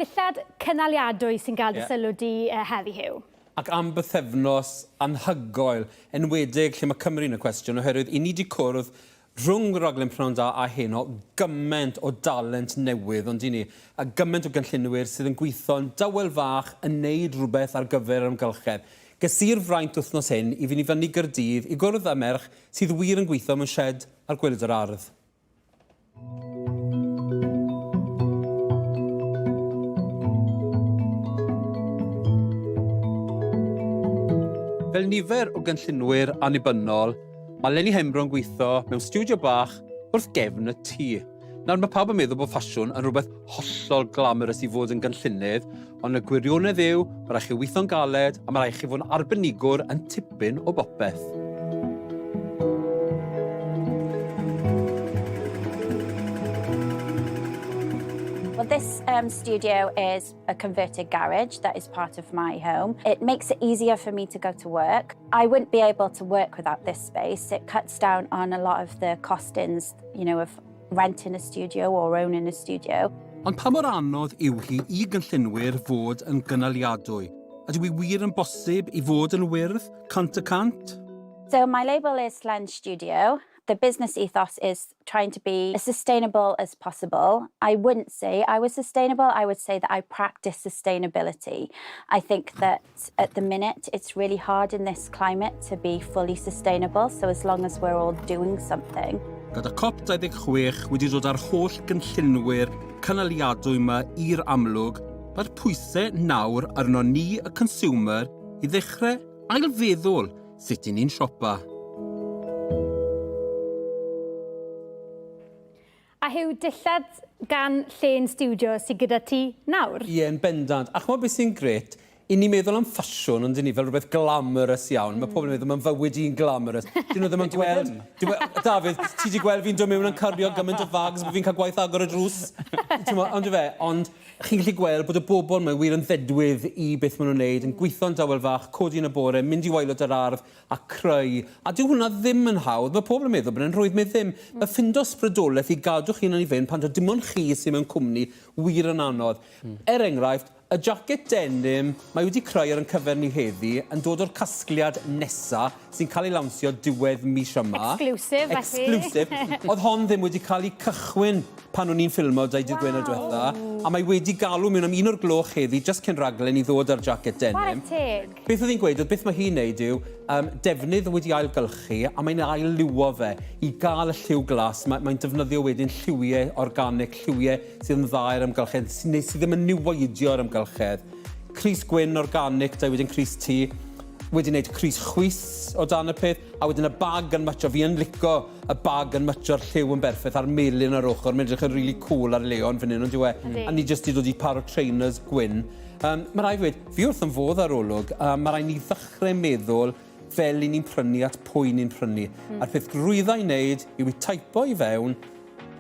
Dillad cynaliadwy sy'n gael dy sylw di heddi, Huw. Ac am bythefnos anhygoel, enwedig lle mae Cymru yn y cwestiwn, oherwydd i ni 'di cwrdd rhwng Rhaglen Pnawn Da a heno gymaint o dalent newydd, ond 'dyn ni? A gymaint o gynllunwyr sydd yn gweithio'n dawel fach yn neud rhywbeth ar gyfer yr amgylchedd. Ges i'r fraint wythnos hyn i fynd i fyny i Gaerdydd i gwrdd â merch sydd wir yn gweithio mewn sied ar gwaelod yr ardd. Fel nifer o gynllunwyr annibynnol, mae Lenny Hembrow yn gweithio mewn stiwdio bach wrth gefn y tŷ. Nawr, mae pawb yn meddwl bod ffasiwn yn rhywbeth hollol glamorous i fod yn gynllunydd, ond y gwirionedd yw, mae rhaid chi weithio'n galed a mae rhaid chi fod yn arbenigwr yn tipyn o bopeth. Well, this um, studio is a converted garage that is part of my home. It makes it easier for me to go to work. I wouldn't be able to work without this space. It cuts down on a lot of the costings, you know, of renting a studio or owning a studio. Ond pa mor anodd yw hi i gynllunwyr fod yn gynaliadwy? Ydyw hi wir yn bosib i fod yn wyrdd, 100%? So my label is Lens Studio. The business ethos is trying to be as sustainable as possible. I wouldn't say I was sustainable. I would say that I practice sustainability. I think that at the minute it's really hard in this climate to be fully sustainable. So as long as we're all doing something. Gyda COP26 wedi dod â'r holl gynllunwyr cynaliadwy yma i'r amlwg, mae'r pwysau nawr arno ni y consumer i ddechrau ailfeddwl sut i ni'n siopa. A Huw, dillad gan Llên Studio sydd gyda ti nawr? Ie, yn bendant. A ch'mod beth sy'n grêt? I ni'n meddwl am ffasiwn, ond ni, fel rhywbeth glamorous iawn. Mae pobl yn meddwl mae'n fywyd i'n glamorous. Dyn nhw ddim yn gweld... Dafydd, ti 'di gweld fi'n dod mewn yn cario gymaint o fags bod fi'n cael gwaith agor y drws? T'mo', on'd yfe? Ond chi'n gallu gweld bod y bobl 'ma wir yn ddedwydd i beth maen nhw'n neud, yn gweithio'n dawel fach, codi yn y bore, mynd i waelod yr ardd, a creu. A dyw hwnna ddim yn hawdd. Mae pobl yn meddwl bod e'n rhwydd, mae ddim. Mae ffindo ysbrydoliaeth i gadw'ch hunan i fynd pan taw dim ond chi sydd mewn cwmni wir yn anodd. Er enghraifft, y jacket denim mae wedi creu ar ein cyfer ni heddi yn dod o'r casgliad nesa sy'n cael ei lawnsio diwedd mis yma. Exclusive, felly. Exclusive. Oedd hon ddim wedi cael ei cychwyn pan o'n i'n ffilmo dau dydd Gwener diwetha, a mae wedi galw mewn am un o'r gloch heddi, jyst cyn rhaglen, i ddod â'r jacket denim. Chwarae teg. Beth oedd hi'n gweud oedd beth mae hi'n neud yw um, defnydd wedi ailgylchu a mae'n ail-liwo fe i gael y lliw glas. Mae, mae'n defnyddio wedyn lliwiau organic, lliwiau sydd yn dda i'r amgylchedd, neu sydd ddim yn niweidio'r amgylchedd. Crys gwyn organic, da wedyn crys T, wedi wneud crys chwys o dan y peth, a wedyn y bag yn matcho, fi yn lico y bag yn matcho'r lliw yn berffaith a'r melyn ar ochr, mae'n edrych yn really cool ar Leon fan hyn, ond yw e? A ni jyst 'di dod i par o trainers gwyn. Um, mae rhaid fi weud, fi wrth yn fodd ar olwg, a mae rhaid ni ddechrau meddwl fel i ni'n prynu at pwy ni'n prynu. Mm. A'r peth rwydda i wneud yw i taipo i fewn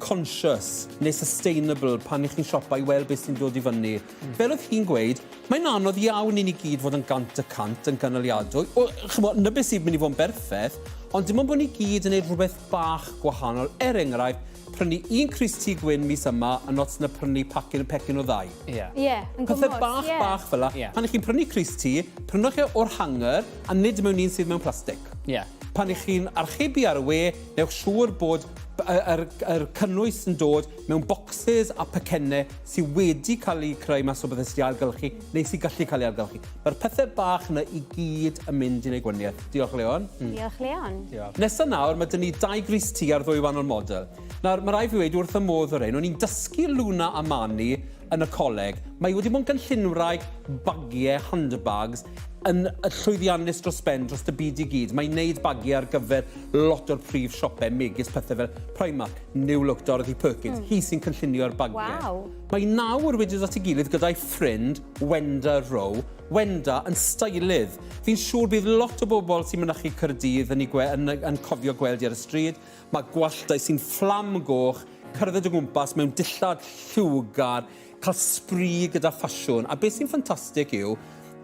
conscious neu sustainable pan i chi'n siopa i weld beth sy'n dod i fyny. Mm. Fel oedd hi'n gweud, mae'n anodd iawn i ni gyd fod yn 100% yn gynaliadwy. O, chymod, na beth sy'n mynd i fod yn berffaith, ond dim ond bod ni gyd yn gwneud rhywbeth bach gwahanol. Er enghraifft, prynu un crys T gwyn mis yma yn ots na prynu pacyn pecyn o ddau. Ie. Ie, yn gwmws. Pethau bach, ie. bach fel 'na. Ie. Pan 'ych chi'n prynu crys T, prynwch e o'r hanger a nid mewn un sydd mewn plastig. Ie. Pan 'ych chi'n archebu ar y we, newch siŵr bod yr, yr cynnwys yn dod mewn bocsys a pecennau sydd wedi cael eu creu mas o bethau sydd wedi ailgylchu neu sy'n gallu cael eu ailgylchu. Mae'r pethau bach yna i gyd yn mynd i wneud gwaniaeth. Diolch, Leon. Mm. Diolch, Leon. Diolch. Nesa nawr, mae dyn ni dau grys T ar ddwy wahanol model. Nawr, mae rhaid fi weud wrth y modd o'r ein, o'n i'n dysgu Luna a Mani yn y coleg. Mae wedi bod yn gynllunwraig bagiau, handbags, yn llwyddiannus dros ben dros y byd i gyd. Mae'n neud bagiau ar gyfer lot o'r prif siopau, megis pethau fel Primark, New Look, Dorothy Perkins. Mm. Hi sy'n cynllunio'r bagiau. Waw. Mae nawr wedi dod at ei gilydd gyda'i ffrind, Wenda Rowe. Wenda yn stylydd. Fi'n siŵr bydd lot o bobl sy'n mynychu Caerdydd yn, ei gwe, yn, yn cofio gweld hi ar y stryd. Mae gwalltau sy'n fflam goch, cerdded o gwmpas mewn dillad lliwgar, cael sbri gyda ffasiwn. A beth sy'n ffantastig yw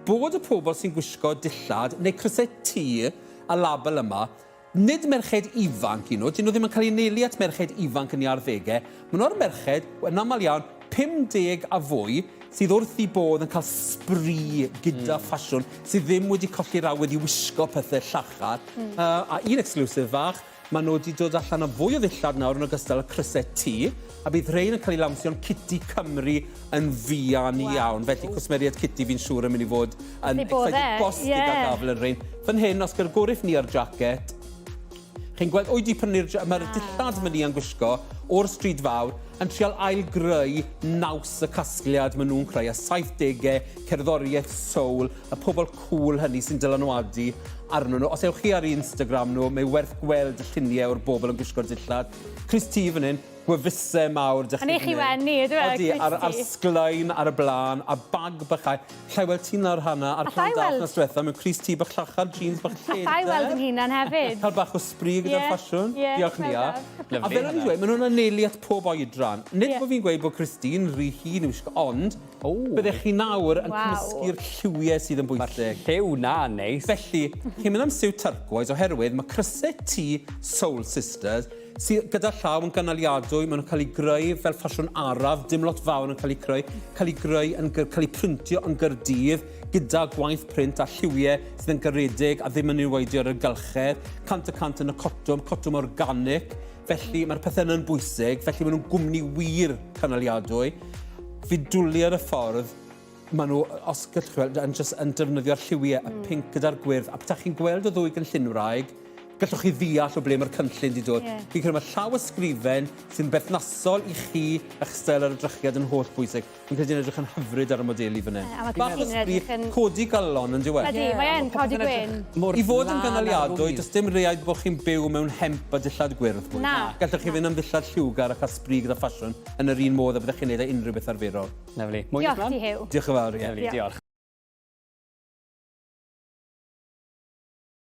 bod y pobl sy'n gwisgo dillad neu crysau T a label yma, Nid merched ifanc y'n nhw, 'dyn nhw ddim yn cael eu anelu at merched ifanc yn eu arddegau, maen nhw'r merched, yn aml iawn, 50 a fwy, sydd wrth eu bodd yn cael sbri gyda ffasiwn, sydd ddim wedi colli'r awydd i wisgo pethau llachar. A un exclusive fach, maen nhw wedi dod allan â fwy o ddillad nawr yn ogystal â crysau T, a bydd rhein yn cael eu lawnsio'n Kitty Cymru yn fuan iawn. Felly cwsmeriaid Kitty fi'n siŵr yn mynd i fod yn excited bost i gael gafael yn rhein. Fan hyn, os gyrgwriff ni ar jacket, Chi'n gweld, o'i di prynu'r... Mae'r dillad mae Nia'n gwisgo o'r stryd fawr yn trial ail-greu naws y casgliad maen nhw'n creu, y 70au, cerddoriaeth soul, y pobl cŵl hynny sy'n dylanwadu arnyn nhw. Os ewch chi ar eu Instagram nhw, mae werth gweld y lluniau o'r bobl yn gwisgo'r dillad. Crys T fan hyn, gwefusau mawr 'da chi Yn ei chi wenu, ydw e, Odi, a'r sglein ar y blaen, a bag bychau. Alla i weld ti nawr, Hannah, ar Prynhawn Da wythnos diwetha, mewn crys T bach llachar, jeans bach lledr. Alla i weld yn hunan hefyd. Cael bach o sbri gyda'r ffasiwn. Diolch, Nia. Lyfli, A fel o'n i'n dweud, maen nhw'n anelu at pob oedran. Nid bod fi'n gweud bod Christine rhy hŷn i'w wisgo, ond byddech chi nawr yn cymysgu'r lliwiau sydd yn bwysig. Mae'r lliw 'na'n neis. Felly, chi'n mynd am siwt turquoise oherwydd mae crysau T Soul Sisters sydd gyda llaw yn gynaliadwy, maen nhw'n cael eu greu fel ffasiwn araf, dim lot fawr yn cael eu creu, cael eu greu yn, cael eu printio yn Gyrdydd gyda gwaith print a lliwiau sydd yn garedig a ddim yn niweidio'r amgylchedd, 100% yn y cotwm, cotwm organic, felly mae'r pethau yna'n bwysig, felly maen nhw'n gwmni wir cynaliadwy. Fi dwlu ar y ffordd maen nhw, os gallwch chi weld, yn jyst yn defnyddio'r lliwiau, y pinc gyda'r gwyrdd, a petach chi'n gweld y ddwy gynllunwraig, gallwch chi ddeall o ble mae'r cynllun 'di dod. Yeah. Fi'n credu mae llaw ysgrifen sy'n berthnasol i chi a'ch steil ar edrychiad yn holl bwysig. Fi'n credu'n edrych yn hyfryd ar y modeli fan hyn. A mae Bach o Christine yn sbri, edrych yn... codi galon yn diwedd. Ydy, mae e'n codi gwyn. I fod yn gynaliadwy, does dim rhaid bod chi'n byw mewn hemp a dillad gwyrdd. Mwy. Na. Gallwch chi fynd am ddillad lliwgar a cael sbri gyda ffasiwn yn yr un modd a byddech chi'n neud â unrhyw beth arferol. Lyfli. Mwy Diolch ti, Huw. Diolch yn fawr, ie. Lyfli, diolch.